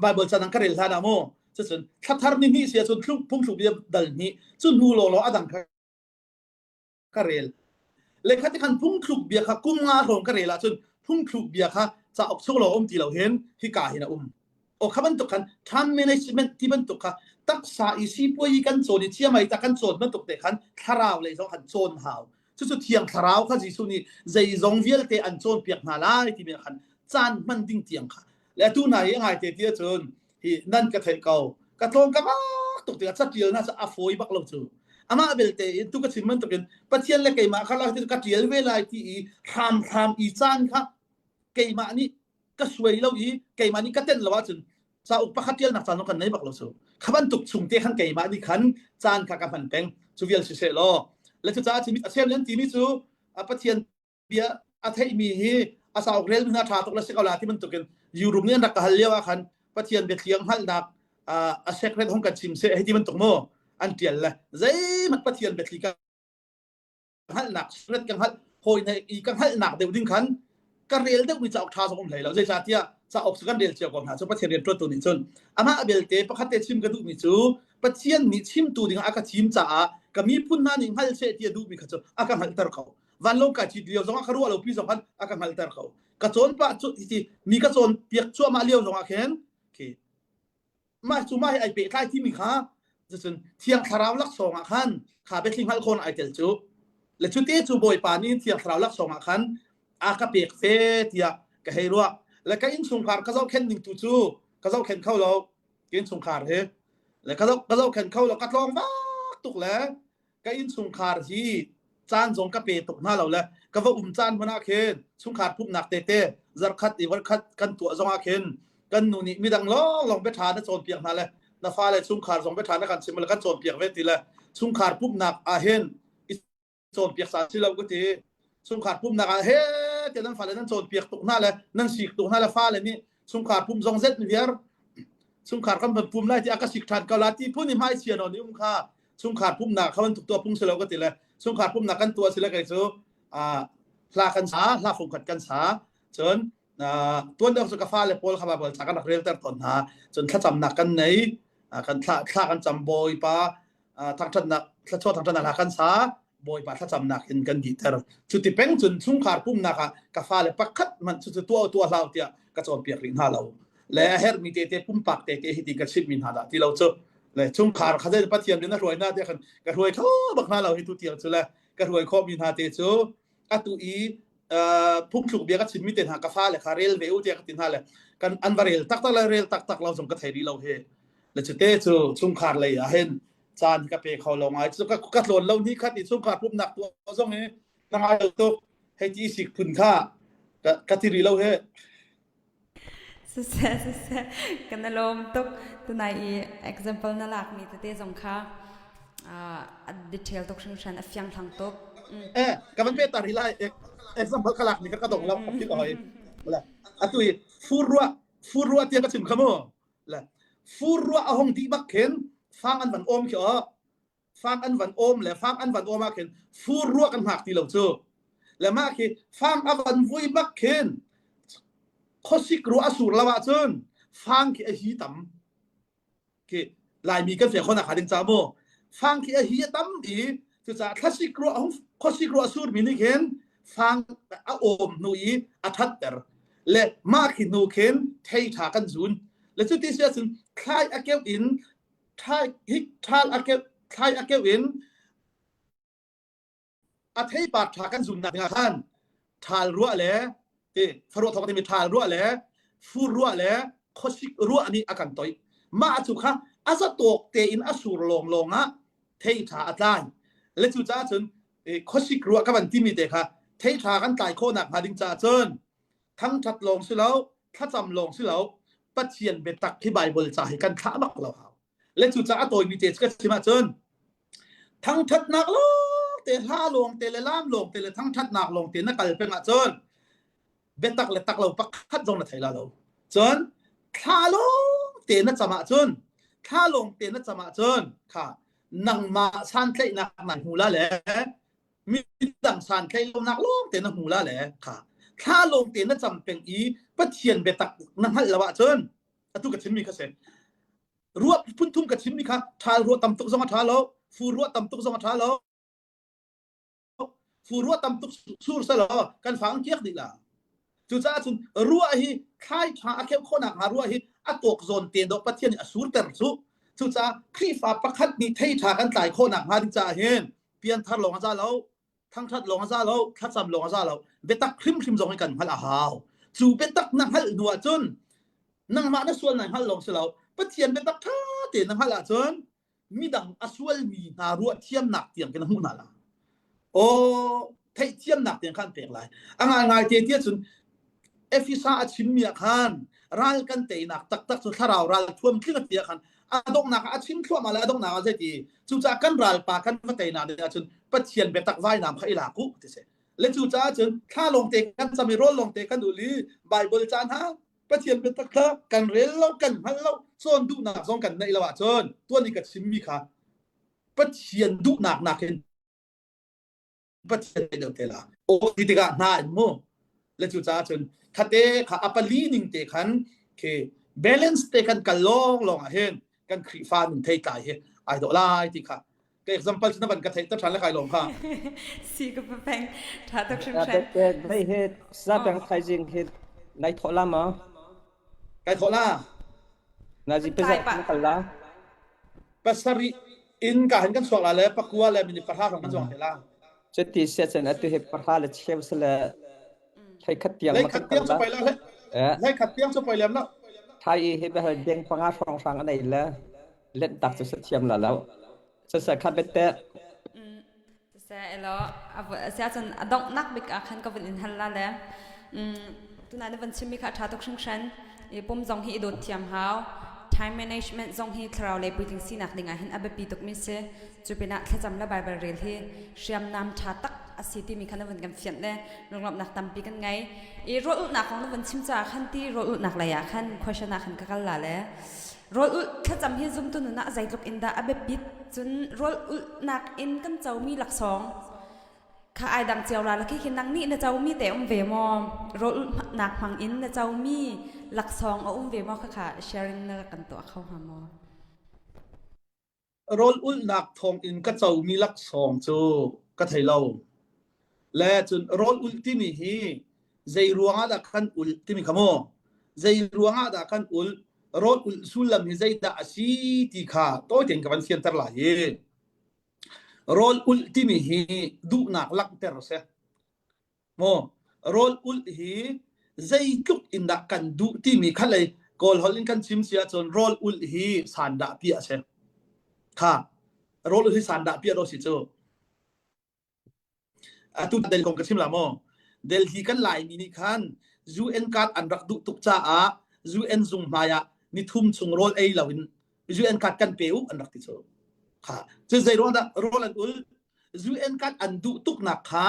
Bible chan ka rel hlan ah mu cucun thlathar ni hnih si ahcun phungthluk bia dal hnih cu hnu law law adang kha ka rel le kha ti khan phungthluk bia kha kum nga hrawng ka rel ahcun phungthluk bia kha cauk chung lo um ti lo hin hika hin a um o kha bantuk khan time management ti bantuk kha taksa i sipuai kan cawn i chiamai ta kan cawn bantuk te khan thlarau lei zong khan cawn hau cucu thiang thlarau kha Jesuh nih zeizong vialte an cawnpiak hna lai timi khan caan hman ding tiang kha le tu hna hi ngai te ti ahcun hi nan ka theih ko ka tlawng ka bak tuk tikah catial na a fawi bak lo cu amah belte in tu ka chim bantukin Pathian le keimah kha ka tial ve lai ti i hramhram i caan kha keimah nih ka suai lo i keimah nih ka tenh lo ahcun cauk pakhat tialnak caan kan nei bak lo cu kha bantuk chung te khan keimah nih khan caan kha ka hman peng cu vial si seh law le cucaah cun a sem nan timi cu Pathian bia a theihmi hi a cauk rel hna ṭha tuk le si ko la ti bantukin Europe nih an rak ka hal lio ah khan Pathian biathliang hngalhnak a secret hong kan chim seh hei ti bantuk mu an ṭial le zeihmanh Pathian biathli ka hngalhnak secret ka hngalh hawi ne i ka hngalhnak deuh ding khan ka rel deuh mi cauk ṭha zong um hlei lo zeicahtiah cauk cu kan rel cio ko hna cu Pathian rian ṭuantu nih cun amah belte pakhat te chim ka duhmi cu Pathian nih chimtu ding ah a ka thim caah ka miphun hna nih hngal seh ti a duhmi kha cu a ka hngalhter ko vanlawng kai cit lio zongah ka ruah lo pi zong khan a ka hngalhter ko ka cawn pah cu ti mi ka cawn piak cuahmah lio zongah khin khi mah cu mah hi ai pehtlai timi kha cucun thiang thlarau laksawng ah khan kha biathli hngalh khawh ai tel cu le cu te cu bawipa nih thiang thlarau laksawng ah khan a ka pek ve tiah ka hei ruah le ka innchungkhar ka zohkhenh ning tu cu ka zohkhenh kho lo ka innchungkhar hi le ka zoh ka zohkhenh kho lo ka tlawng vak tuk le ka innchungkhar hi caan zong ka pe tuk hna lo le ka va um caan hmanh ah khin chungkhar pumhnak tete zarkhat i voikhat kan tuah zong ah khin kan nu nih midang lawnglawng biaṭha na cawnpiak hna le na fale chungkhar zong biaṭha na kan chim le kan cawnpiak ve ti le chungkhar pumhnak ah hin i cawnpiak sa si lo ka ti chungkhar pumhnak ah he te nan fale nan cawnpiak tuk hna le nan sik tuk hna le fale nih chungkhar pum zong zet viar chungkhar kan van pum lai ti a ka sik ṭhan ko la ti phun i hmai chia nawn i um kha chungkhar pumhnak kha bantuk tuah phung si lo ka ti le chungkhar pumhnak kan tuah si le kei cu hla kan sa hla fungkhat kan sa cun tuan deuh cu ka fale pawl kha Bible ca kan rak relter tawn hna cun thlacamnak kan nei kan thla thla kan cam bawipa thangṭhatnak thluachuah thangṭhatnak hla kan sa bawipa thlacamnak in kan dihter cu ti peng cun chungkhar pumnak ah ka fale pakhat hmanh cu tuah tuah hlau tiah ka cawnpiak rih hna lo le a herhmi tete pumpak tete hi ti ka chimhmi hna dah ti lo cu le chungkhar kha zei pathian nih na hruai hna tiah khan ka hruai kho bak hna lo hi tu tiang cu le ka hruai khawhmi hna te cu atu i phungthluk bia ka chimmi te hna ka fale kha rel ve u tiah ka ti hna le kan an va rel taktak le rel taktak lo zong ka thei rih lo he le cu te cu chungkhar lei ah hin caan ka pe kho lo ngai cu ka ka tlawn lo ni khat i chungkhar pumnak tuah zong hi na ngai lo tuk hei ti sik phun kha ka ka ti rih lo he Siseh siseh kan i lawm tuk tunai i example na lakmi tete zong kha. A detail tuk hringhran, a fiang hlang tuk. Eh, ka van pe tar hi lai example ka lak ni ka ka dong lo ka hoi. La atu i fur ruah fur ruah tiang ka chim kha mu. La fur ruah a hong di bak khin fang an van om khi o fang an van om le fang an van om ah khin fur ruah kan hngak ti lo cu. Le mah khi fang a van vui bak khin khuasik ruah a sur lo ahcun fang khi a hi tam. Khi Laimi kan fe khona kha ding ca mu. Fang khi a hi a tam i cucaah thlasik ruah khuasik ruah sur mi nih khin fang a awm hnu i a thatter le mah khi hnu khin thei tha kan zun le cuti si ahcun thlai a keuh in thlai hi thal a keuh thlai a keuh in a theipar ṭha kan zunnak dingah khan ṭhal ruah le ti faruah thawk timi ṭhal ruah le fur ruah le khuasik ruah nih a kan toih. Mah cu kha a zatawk tein a sur lawnglawng ah thei ṭha a tlai. Le cucaah cun khuasik ruah ka van timi te kha thei ṭha kan tlai khawhnak hnga ding caah cun thangṭhat lawng si lo, thlacam lawng si lo, Pathian biatak hi Baibal ca hi kan thlah bak lo hau. Le cucaah a tawimi te ka chim ahcun thangṭhatnak lawng te hla lawng te le lam lawng te le thangṭhatnak lawng te na kal peng ahcun biatak le tak lo pakhat zong na thei la lo. Cun thla lawng te na cam ahcun thla lawng te na cam ahcun kha nangmah santlaihnak nan hmu la le midang santlaih lonak lawng te na hmu la le kha thla lawng te na cam peng i Pathian biatak na hngalh lo ahcun atu ka chimmi kha si ruah phun thum ka chimmi kha ṭhal ruah tam tuk zong a ṭha lo fur ruah tam tuk zong a ṭha lo fur ruah tam tuk sur selaw kan fang kiak dih la cucaah cun ruah hi thlai ṭha a kheuh khawhnak hnga ruah hi a tawk zawn te dawh Pathian nih a surter cu cucaah Khrihfa pakhat nih thei ṭha kan tlai khawhnak hnga ding caah hin pianthar lawng a za lo thangṭhat lawng a za lo thlacam lawng a za lo biatak hrimhrim zong hi kan hngalh a hau cu biatak na hngalh hnu ahcun nangmah na sual na hngalh lawng si lo Pathian biatak ṭha tein na hngalh ahcun midang a sualmi hna ruah thiamnak tiang khin na hmuh hna la aw theihthiamnak tiang khan pek lai a ngaingai te tiah cun Efesa a chimmi ah khan ral kan teinak taktak cu thlarau ral thuam tling a ti ah khan a donghnak ah a chim thluahmah le a donghnak ah zeiti cucaah kan ralpa kan va teinak ding ahcun Pathian biatak vainam kha i lak u ti si le cucaah cun thla lawngte kan cam i rawl lawngte kan ul i Bible ca hna Pathian biatak kha kan rel lo kan hngal lo cawn duhnak zong kan neih lo ahcun tuan i ka chimmi kha Pathian duhnak nakin Pathian deuh te la aw ti tikah hna in mu le cu caah cun khate kha a pali ning te khan khi balance te kan kal lawng lawng ah hin kan Khrihfa nun thei tlai hi ai dawh lai ti kha ka example cu na van ka theih ta than le kai lawm kha si ka peng tha tak hrim hran hei he sa peng thaizing he nai thawh la ma kai thawh la na zi peza na kal la pasarih in ka hin kan chuak la le pakua le minute pahra hrawng kan chuak te la. Cuti sia cun atu hi pahra le cheu sile hlei khat tiang ma khat tiang cu poi la hlei khat tiang cu poi lem lo. Thai i hi behal deng panga hrawng hrang anei le lent tak cu sa thiam la lo. Sasa kha bette. Siseh elaw a cun a donghnak bik ah khan ka vun in hal la le tunah na van chimmi kha a ṭha tuk hringhran. I pum zong hi i dawt thiam hau. Time management zong hi thlarau lei puitling sinak ding ah hin a biapi tukmi si. Cu pinah thlacam le Baibal rel hi hriamnam ṭha tak a si timi kha na vun kan fianh le lunglawmhnak tampi kan ngei. I rawl ulhnak kong na vun chim caah khan ti rawl ulhnak lei ah khan question ah khan ka kal la le Rawl ulh thlacam hi zumtu nun ah zeitluk in dah a biapit cun rawl ulhnak in kan comi laksawng kha ai dang cio la la khi khi nang nih na comi te um ve maw rawl ulhnak hmang in na comi laksawng a um ve maw kha kha sharing na kan tuah kho hnga maw Rawl ulhnak thawng in ka comi laksawng cu ka thei lo. Le cun rawl ulh timi hi zei ruangah dah kan ulh timi kha maw? Zei ruangah dah kan ulh? Rawl ulh sullam hi zeidah a si ti kha tawi tein ka van fianter lai i rawl ulh timi hi duhnak langhter a si. Maw rawl ulh hi zeitluk in dah kan duh timi kha lei Kawl holh in kan chim si ahcun rawl ulh hi sandah piah a si. Kha rawl ulh hi sandah piah do si cu. Atu Delhi kong ka chim la maw? Delhi kan Laimi nih khan UN card an rak duh tuk caah UN zung hmai ah nithum chung rawl ei loin UN card kan pe u an rak ti cu. Kha cu zei ruang dah rawl an ul? UN kan an duh tuknak kha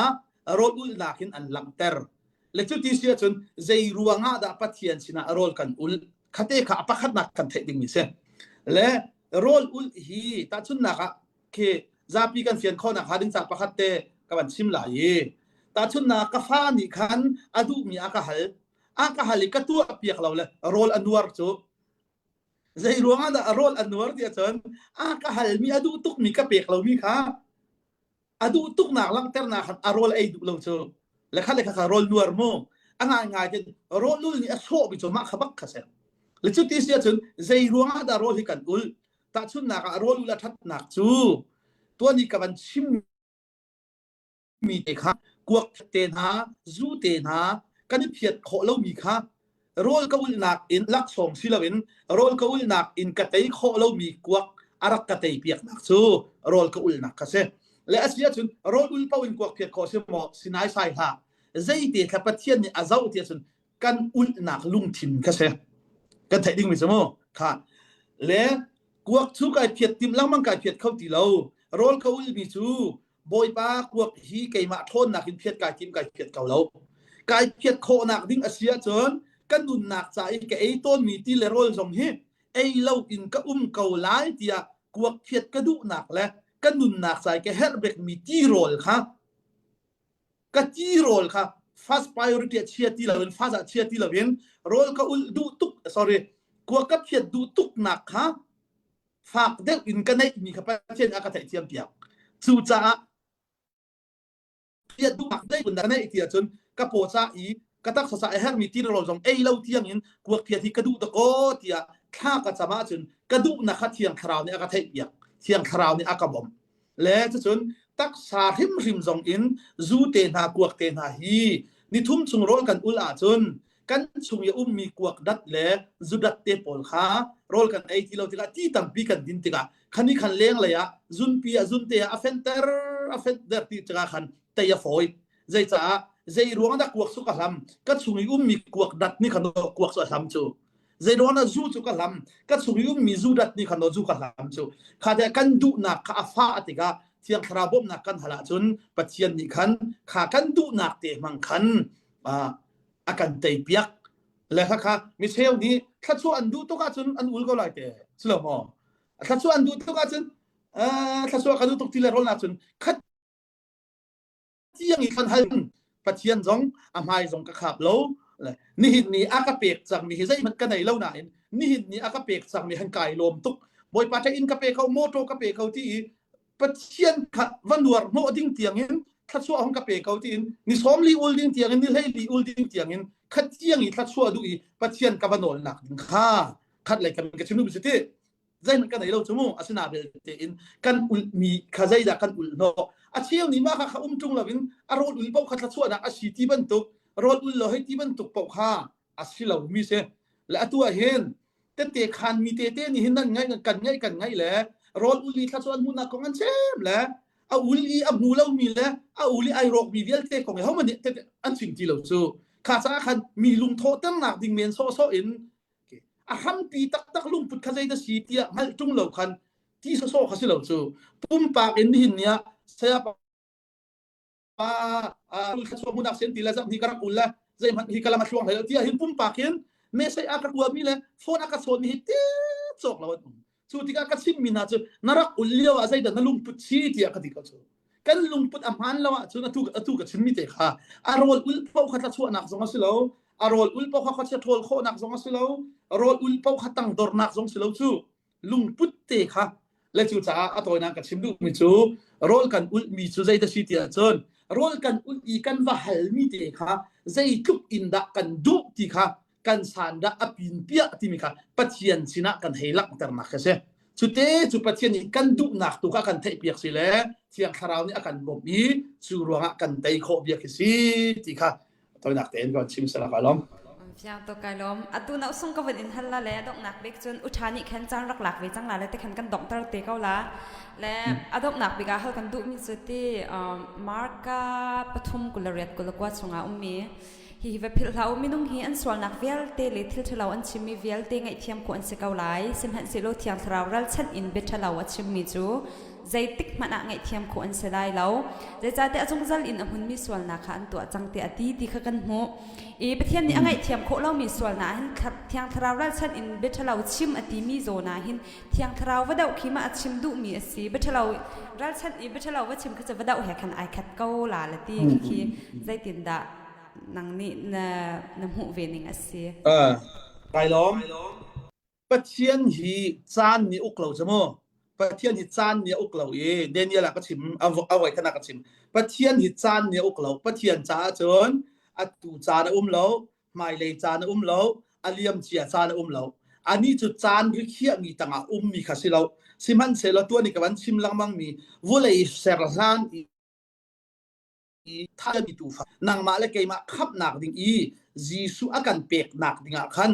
rawl ulnak in an langhter. Le cu ti si ahcun zei ruangah dah Pathian sinah rawl kan ul? Khate kha a pakhatnak kan theih dingmi si. Le rawl ul hi tahchunhnak ah khi zapi kan fian khawhnak hnga ding ca pakhat te ka van chim lai i tahchunhnak ka fa nih khan a duhmi a ka hal a ka hal i ka tuah piak lo le rawl a nuar cu zei ruangah dah a rawl a nuar ti ahcun a ka halmi a duh tukmi ka pek lomi kha a duh tuknak langhternak khan a rawl ei duh lo cu le kha le kha kha rawl nuar mu a ngai ngai tin rawl ul nih a sawhmi cu mah kha bak kha si le cu ti si ahcun zei ruangah dah rawl hi kan ul tahchunhnak ah rawl ul a ṭhatnak cu tuan i ka van chim mi te kha kuak te hna zu te hna kan i phiat khawh lomi kha rawl ka ulnak in laksawng si loin rawl ka ulnak in ka tei khawh lomi kuak a rak ka tei piaknak cu rawl ka ulnak kha si le a si ahcun rawl ul paoh in kuak phiat khawh si maw sinai sai hlah zeite thla Pathian nih a zoh ti ahcun kan ulhnak lungthin kha si kan theih dingmi cu mu kha le kuak cu kai phiat tim lengmang kai phiat kho ti lo rawl ka ulmi cu Bawipa kuak hi keimah ṭhawnnak in phiat kai tim kai phiat ko lo kai phiat khawhnak ding a si ahcun ka nunnak ca i ka ei tawnmi ti le rawl zong hi ei lo in ka um ko lai tiah kuak phiat ka duhnak le ka nunnak ca i ka herh bekmi ti rawl kha ka ti rawl kha first priority a chia ti loin first ah chia ti loin rawl ka ul duh tuk sorry kuak ka phiat duh tuknak kha fak deuh in ka neihmi kha Pathian a ka theihthiam piak. Cucaah phiat duhnak zeihmanh ka neih ti ahcun ka paw ca i ka taksa ca a herhmi ti rawl zong ei lo tiang in kuak phiat hi ka duh dakaw tiah thla ka cam ahcun ka duhnak kha Thiang Thlarau nih a ka theihpiak. Thiang Thlarau nih a ka bawmh. Le cucun taksa hrimhrim zong in zu te hna kuak te hna hi nithum chung rawl kan ul ahcun kan chung i a ummi kuak dat le zudat te pawl kha rawl kan ei ti lo tikah ti tampi kan din tikah khani khan leng lei ah zunpi ah zunte ah a fenter a fenter ti tikah khan tei a fawi zeicaah zei ruang dah kuak su ka hlam ka chung i ummi kuak dat nih khan kuak su a hlam cu zei ruang dah zu cu ka hlam ka chung i ummi zu dat nih khan zu ka hlam cu kha te kan duhnak kha a fa tikah thiang thlarau bawmhnak kan hal ahcun pathian nih khan kha kan duhnak te hmang khan a kan teipiak le kha micheu nih thluachuah an duh tuk ahcun an ul ko lai te si lo maw thluachuah an duh tuk ahcun thluachuah ka duh tuk ti le rawl ahcun khat tiang i kan hal pathian zong a hmai zong ka khap lo nihin ni a ka pek cang mi hi zeihmanh ka nei lo nain nihin ni a ka pek cang mi han kai lawm tuk bawipa ṭha inn ka pe ko motor ka pe ko ti i Pathian kha va nuar hnawh ding tiangin thluachuah hong ka pe ko tiin ni 40 ul ding tiangin ni 14 ul ding tiangin khat tiang i thluachuah duh i Pathian ka va nawlnak ding kha khat lei kan ka chim duh si ti zeihmanh kan ei lo cu mu asina belte in kan ulhmi kha zeidah kan ulh hnawh a cheu nih mah kha kha um ṭung loin a rawl ul paoh kha thluachuahnak a si ti bantuk rawl ul lo hei ti bantuk paoh kha a si lo mi si le atu ah hin tette khan mi te te nih hin nan ngaih kan ngaih kan ngaih le rawl ul i thla cu an hmuhnak kong an chim le a ul i a hmu lo mi le a ul i ai rawk mi vialte kong i hohmanh nih an chim ti lo cu kha caah khan mi lungthawhternak ding men sawhsawh in a hrampi taktak lungput kha zei da si tiah hngalh ṭung lo khan ti sawsawh kha si lo cu pumpak in nihin ni ah saya pa thluachuah hmunak sen ti le zam hi ka rak ul le zeihmanh hi ka lam a thluang hlei lo tiah hin pumpak hin message a ka kua mi le phone a ka chawn mi hi ti cawk lo an um cu tikah ka chim mi hna cu na rak ul lio ah zeidah na lungput si tiah ka ti ko cu kan lungput a hmaan lo ahcun atu atu ka chim mi te kha a rawl ul paoh kha thlachuahnak zong a si lo a rawl ul paoh kha khuachia ṭhawl khawhnak zong a si lo rawl ul paoh kha tangdornak zong si lo cu lungput te kha le cu caah a tawinak ka chim duhmi cu rawl kan ulhmi cu zei da si ti ahcun rawl kan ulh i kan va halmi te kha zeitluk in dah kan duh ti kha kan san dah a pin piah timi kha Pathian sinah kan hei langhternak kha si cute cu Pathian nih kan duhnak tu kha kan theihpiak si le Thiang Thlarau nih a kan bawmh i cu ruangah kan tei khawh bia khi si ti kha toinak tein kan chim sala ka lawm. Fiang to kai lawm. Atu na usung ka van in hal la le donghnak bik cun uṭha nih khan caan rak lak ve cang la le te khan kan donghter te ko la. Le a donghnak bik ah hal kan duhmi cu ti Marka 3 28 21 chungah ummi. Hihi va philh hlah u, minung hi an sualnak vialte le thil ṭhalo an chimmi vialte ngaihthiam khawh an si ko lai. Sihmanhsehlaw Thiang Thlarau ralchanh in bia ṭhalo a chimmi cu zeitik hmanh ah ngaihthiam khawh an si lai lo. Zeicahtiah a zungzal in a hmunmi sualnak kha an tuah cang tiah a ti ti kha kan hmuh. I Pathian nih a ngaihthiam khawh lomi sualnak ah hin Thiang Thlarau ralchanh in bia ṭhalo chim a timi zawn ah hin Thiang Thlarau va doh khi mah a chim duhmi a si. Bia ṭhalo ralchanh i bia ṭhalo va chim kha cu va doh he khan ai khat ko la la ti khi khi zeitindah nang nih na na hmuh ve ning a si? Uh, kai lawm. Pathian hi caan nih uk lo cu mu. Pathian hi caan nih a uk lo i Daniel ah ka chim a voi khan ah ka chim. Pathian hi caan nih a uk lo. Pathian caah cun atu caan a um lo, hmailei caan a um lo, a liam cia caan a um lo. Anih cu caan rikhiahmi tangah ummi kha si lo. Sihmanhsehlaw tuan i ka van chim lengmangmi vulei ser hlan i thami tuufa nangmah le keimah khamhnak ding i Jesuh a kan peknak dingah khan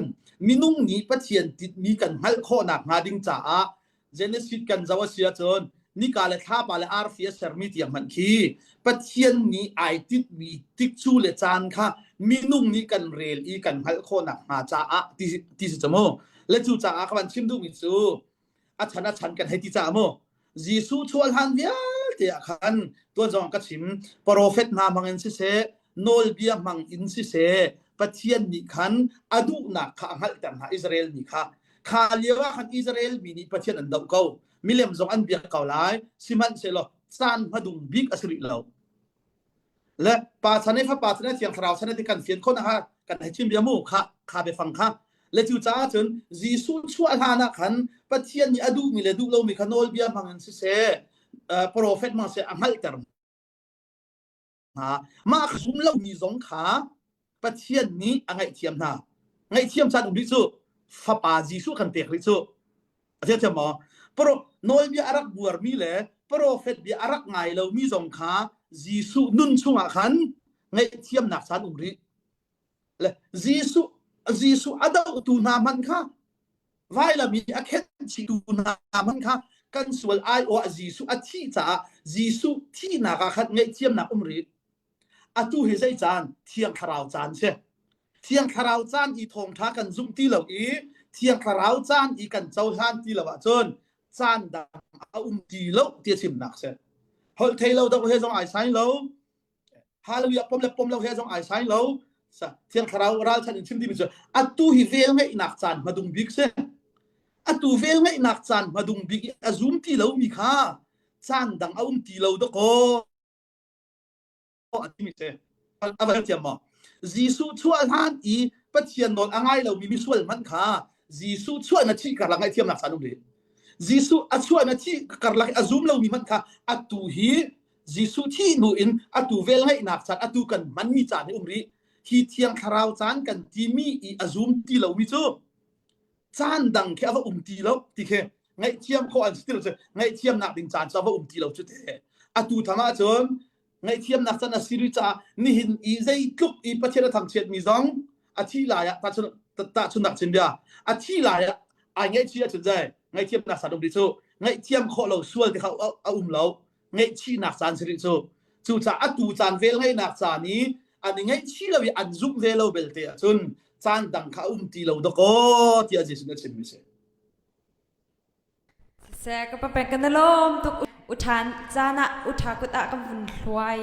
minung nih Pathian tinhmi kan hngalh khawhnak hnga ding caah Genesis kan zoh a si ahcun nika le thlapa le arfi a sermi tiang hmanh khi Pathian nih ai tinhmi tikcu le caan kha minung nih kan rel i kan hngalh khawhnak hnga caah ti, ti si cu mu. Le cu caah ka van chim duhmi cu a chan a chan kan hei ti caah mu Jesuh chuah hlan vialte ah khan tuan zong ka chim profet hna hmang in siseh nawlbia hmang in siseh Pathian nih khan a duhnak kha a hngalhter hna Israel mi kha kha lio ah khan Israel mi nih Pathian an doh ko milem zong an biak ko lai sihmanhsehlaw caan hmadung bik a si rih lo Le pa chan i fapa chan i thiang thlarau chan i kan fian khawh nakha kan hei chim bia mu kha kha biafang kha le cu caah cun Jesuh chuah hlan ah khan Pathian nih a duhmi le duh lomi kha nawlbia hmang in siseh profet hmang seh a hngalhter hna mah zum lomi zong kha Pathian nih a ngaihthiam hna ngaihthiam caan um rih cu fapa Jesuh kan pek rih cu A thiam maw? Pro nawlbia a rak buarmi le profet bia a rak ngai lomi zong kha Jesuh nun chungah khan ngaihthiamnak caan um rih. Le Jesuh Jesuh a dohtu hna hmanh kha vailam i a khenhchihtu hna hmanh kha kan sual aiawh ah Jesuh a thih caah Jesuh thihnak ah khan ngaihthiamnak um rih. Atu hi zei caan? Thiang Thlarau caan si. Thiang Thlarau caan i thawngṭha kan zumh ti lo i Thiang Thlarau caan i kan cohlan ti lo ahcun caan dang a um ti lo ti a chimnak si. Holh thei lo dok he zong ai sai lo. Hallelujah pom le pom lo he zong ai sai lo. Thiang Thlarau ralchan in chim timi cu atu hi vel ngeihnak caan hmadung bik si. Atu vel ngeihnak caan hmadung bik i a zum ti lomi kha caan dang a um ti lo dakaw. A timi si a van thiam maw Jesuh chuah hlan i Pathian nawl a ngai lomi misual hmanh kha Jesuh chuah na thih karlak ngaihthiamnak caan um rih Jesuh a chuah na thih karlak a zum lomi hmanh kha atu hi Jesuh thih hnu in atu vel ngeihnak caan atu kan hmanmi caan hi um rih hi thiang thlarau caan kan timi i a zum ti lomi cu caan dang khi a va um ti lo ti khi ngaihthiam khawh an si ti lo cu ngaihthiamnak ding caan cu a va um ti lo cu te atu tham ahcun ngaihthiamnak caan a si rih caah nihin i zeitluk i Pathian a thangchiatmi zong a thi lai ah tahchunnak chin bia a thi lai ah ai ngaihchih ahcun zai ngaihthiamnak caan um rih cu ngaihthiam khawh lo sual ti kha a um lo ngaihchihnak caan si rih cu cucaah atu caan vel ngeihnak caan i an i ngaihchih lo i an zumh ve lo belte ahcun caan dang kha a um ti lo dakaw tiah Jesuh nih a chimmi si. Siseh ka papek kan lawm tuk u ṭhan caan ah u ṭha kut ah kan vun hluai.